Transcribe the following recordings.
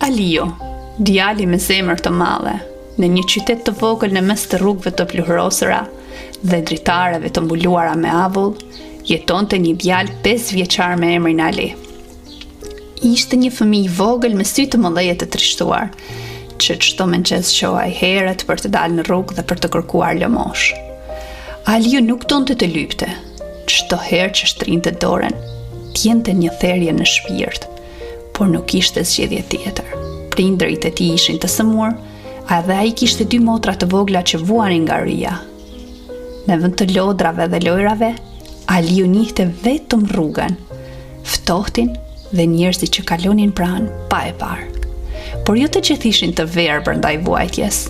Aliu, djali me zemër të madhe, në një qytet të vogël në mes të rrugëve të pluhurosura dhe dritareve të mbuluara me avull, jetonte një djalë 5 vjeçar me emrin Ali. Ishte një fëmijë i vogël me sy të mëdhenj e të trishtuar, që çdo mëngjes çohej herët për të dalë në rrugë dhe për të kërkuar lëmoshë. Aliu nuk donte të lypte. Çdo herë që shtrinte dorën, ndjente një therje në shpirt, por nuk kishte zgjedhje tjetër. Prindërit e tij ishin të sëmurë, edhe ai kishte dy motra të vogla që vuanin nga uria. Në vend të lodrave dhe lojrave, Aliu njihte vetëm rrugën, ftohtin dhe njerëzit që kalonin pranë pa e parë. Por jo të gjithë ishin të verbër ndaj vuajtjes.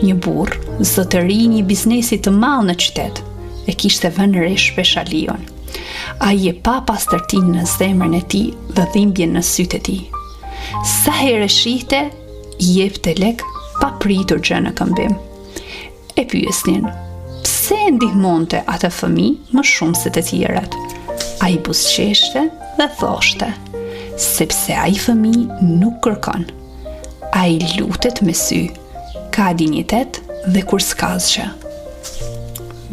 Një burrë, zotëri i një biznesi të madh në qytet, e kishte vënë re shpesh Aliun. Ai e pa pastërtinë në zemrën e tij dhe dhimbjen në sytë e tij. Sa herë e shihte, i jepte lekë pa pritur gjë në këmbim. E pyesnin, pse e ndihmonte atë fëmijë më shumë se të tjerët? Ai buzëqeshte dhe thoshte, sepse ai fëmijë nuk kërkon. Ai lutet me sy, ka dinjitet dhe kur s'ka asgjë.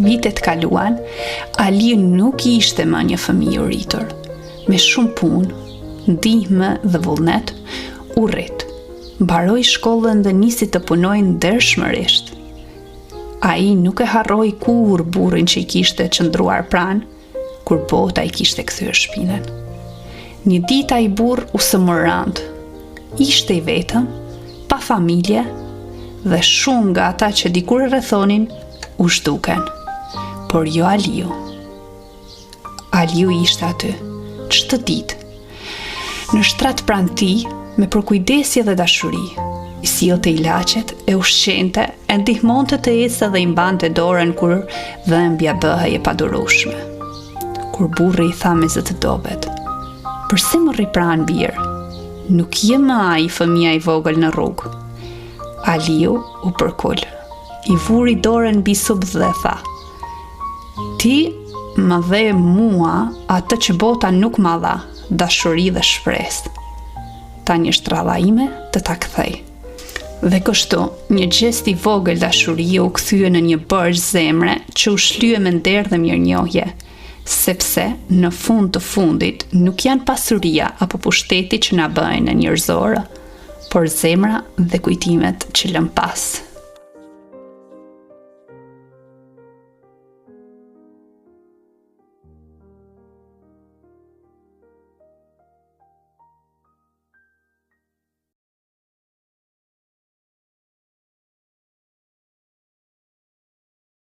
Vitet kaluan, Aliu nuk ishte më një fëmijë i uritur. Me shumë punë, ndihmë dhe vullnet, u rrit. Mbaroi shkollën dhe nisi të punojë ndershmërisht. Ai nuk e harroi kurrë burrin që i kishte qëndruar pranë, kur bota i kishte kthyer shpinën. Një ditë ai burrë u sëmur rëndë. Ishte i vetëm, pa familje dhe shumë nga ata që dikur e rrethonin u zhdukën. Por jo Aliu. Aliu ishte aty, çdo ditë. Në shtrat pranë tij, me përkujdesje dhe dashuri, i sillte ilaçet, e ushqente, e ndihmonte të ecte dhe i mbante dorën kur dhembja bëhej e padurueshme. Kur burri i tha me zë të dobët, "Përse më rri pranë bir? Nuk je më ai fëmija i vogël në rrugë." Aliu u përkul, i vuri dorën mbi sup dhe tha, Ti më dhe mua atë që bota nuk ma dha, dashuri dhe shpresë. Tani është radha ime të ta kthej. Dhe kështu, një gjest i vogël dashurie u kthye në një borxh zemre që u shlye me nder dhe mirënjohje, sepse në fund të fundit nuk janë pasuria apo pushteti që na bëjnë njerëzorë, por zemra dhe kujtimet që lëmë pas.